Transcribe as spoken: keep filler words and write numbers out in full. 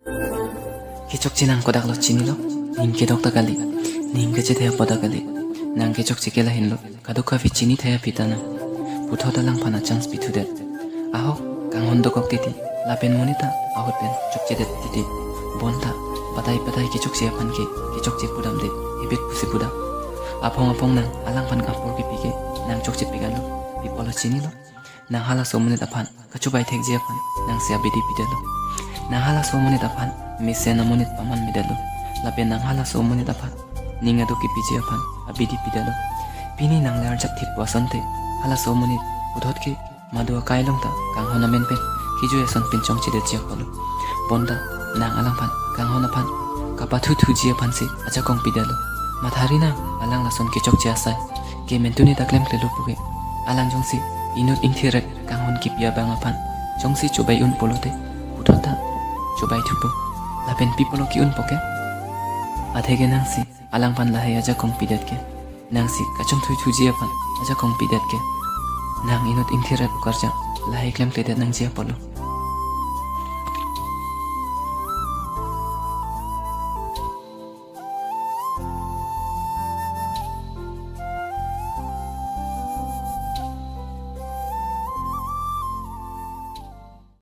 Kechokche nang kodak lo chinilo? Ning kedok ta kali, ning kachethai apot ta kali. Nang kechokche ke lahin lo, kadokave chini thai aphi ta nang. Puthot alangphan a-chance pithudet. Ahok, kanghon dokok titi, lapen monit ta ahut pen chokchedet titi. Bonta, patai patai kechokche aphan ke, kechokche pudamde, ibet pusi pudam. Aphong aphong nang alangphan apor kipi ke, nang chokche pik alo, pi apotlo chinilo? Nang halaso amonit aphan kachobai thekji aphan nangsi abidi pidetlo. Nang halaso amonit aphan mesen amonit paman midetlo. Lapen nang halaso amonit aphan ning aduk kipiji aphan abidi pidetlo. Pini nang le arjap thip pu asonte halaso amonit puthot ke madu akai along ta kanghon amen pen kejui ason pinchongchedetji apotlo. Bonta nang alangphan kanghon aphan kapathuthuji aphansi ajakong pidetlo. Mathari nang, alang lason kechokche asai ke mentuni ta klemklelo puke. Alang jongsi inut ingthir kanghon kipi abang aphan jongsi chobai un pulote puthot ta chobai thupo. Lapen pi apotlo ke-un puke? Atheke nangsi alangphan lahai ajakong pidet ke, nangsi kachongthuithuji aphan ajakong pidet ke, nang inut ingthir pu karjang lahai klemkledet nangji apotlo.